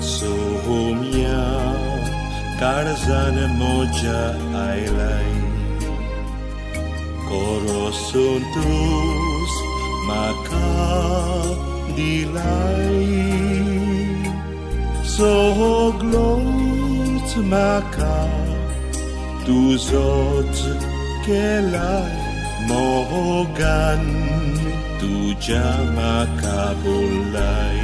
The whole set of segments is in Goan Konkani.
सोम्या काळजान मोजा आयलाय कोरो संतोस म्हाका दिलाय सगलोच म्हाका तुजोच केलाय मोगान तुज्या म्हाका बोलाय.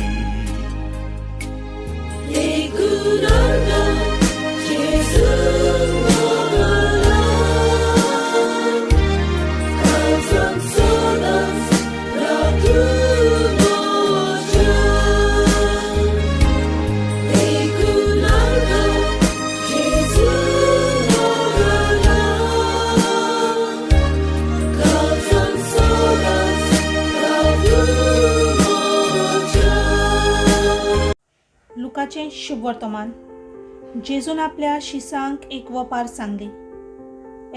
लुकाचें शुभवर्तमान. जेजून आपल्या शिसांक एक वपार सांगली.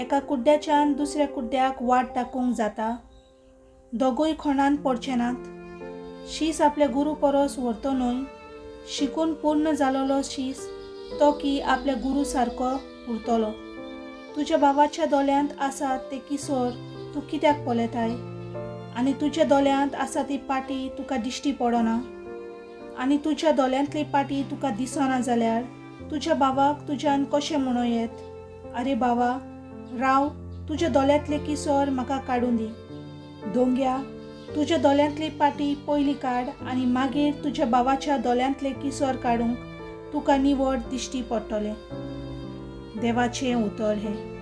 एका कुड्ड्याच्यान दुसऱ्या कुड्ड्याक वाट दाखोवंक जाता? दोगूय खोणान पडचे नात? शीस आपल्या गुरू परस व्हरतो न्हय? शिकून पूर्ण जालोलो शीस तो की आपल्या गुरू सारको उरतलो. तुज्या भावाच्या दोळ्यांत आसा ते किसोर तूं कित्याक पळयताय आनी तुज्या दोळ्यांत आसा ती पाटी तुका दिश्टी पडना? आनी तुज्या दोळ्यांतली पाटी तुका दिसना जाल्यार तुज्या भावाक तुज्यान कशें म्हणूं येत, आरे भावा राव, तुज्या दोळ्यांतले किसोर म्हाका काडून दी. दोंग्या, तुज्या दोळ्यांतली पाटी पयली काड आनी मागीर तुज्या भावाच्या दोळ्यांतले किसोर काडूंक तुका निवड दिश्टी पडटलें. देवाचें उतर हें.